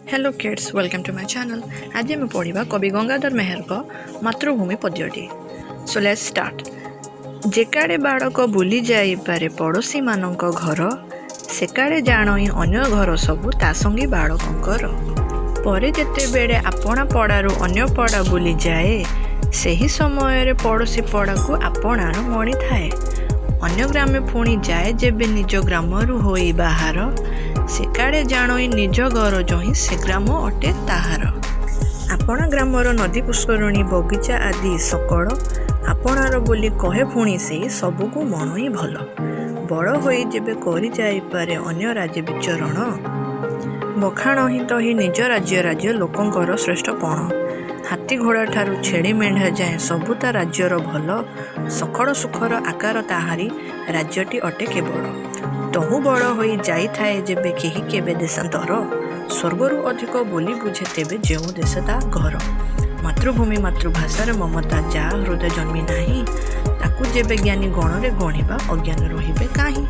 Hello kids, welcome to my channel. ଆଜି ଆମେ ପଢ଼ିବା କବି ଗଙ୍ଗାଧର ମେହେରଙ୍କ ମାତୃଭୂମି ପଦ୍ୟଟି। So let's start. ଯେକାଳେ ବାଳକ ବୁଲି ଯାଇପାରେ ପଡ଼ୋଶୀମାନଙ୍କ ଘର, ସେକାଳେ ଜାଣଇ ଅନ୍ୟ ଘର ସବୁ ତା ସଙ୍ଗୀ ବାଳକଙ୍କର। ପରେ ଯେତେବେଳେ ଆପଣା ପଡ଼ାରୁ ଅନ୍ୟ ପଡ଼ା ବୁଲିଯାଏ, ସେହି ସମୟରେ ପଡ଼ୋଶୀ ପଡ଼ାକୁ ଆପଣାର ମଣିଥାଏ। ଅନ୍ୟ ଗ୍ରାମେ ପୁଣି ଯାଏ ଯେବେ ନିଜ ଗ୍ରାମରୁ ହୋଇ ବାହାର, ସେକାଳେ ଜାଣଇ ନିଜ ଘର ଯହିଁ ସେ ଗ୍ରାମ ଅଟେ ତାହାର। ଆପଣା ଗ୍ରାମର ନଦୀ, ପୁଷ୍କରିଣୀ, ବଗିଚା ଆଦି ସକଳ ଆପଣାର ବୋଲି କହେ, ପୁଣି ସେଇ ସବୁକୁ ମଣଇ ଭଲ। ବଡ଼ ହୋଇ ଯେବେ କରି ଯାଇପାରେ ଅନ୍ୟ ରାଜ୍ୟେ ବିଚରଣ, ବଖାଣଇ ତହିଁ ନିଜ ରାଜ୍ୟ ରାଜ୍ୟ ଲୋକଙ୍କର ଶ୍ରେଷ୍ଠ ପଣ। ହାତୀ ଘୋଡ଼ାଠାରୁ ଛେଳି ମେଣ୍ଢା ଯାଏ ସବୁ ତା ରାଜ୍ୟର ଭଲ, ସକଳ ସୁଖର ଆକାର ତାହାରି ରାଜ୍ୟଟି ଅଟେ କେବଳ। ତହୁଁ ବଡ଼ ହୋଇ ଯାଇଥାଏ ଯେବେ କେହି କେବେ ଦେଶାନ୍ତର, ସ୍ୱର୍ଗରୁ ଅଧିକ ବୋଲି ବୁଝେ ତେବେ ଯେଉଁ ଦେଶ ତା ଘର। ମାତୃଭୂମି ମାତୃଭାଷାର ମମତା ଯା ହୃଦୟେ ଜନ୍ମି ନାହିଁ, ତାକୁ ଯେବେ ଜ୍ଞାନୀ ଗଣରେ ଗଣିବା, ଅଜ୍ଞାନ ରହିବେ କାହିଁ?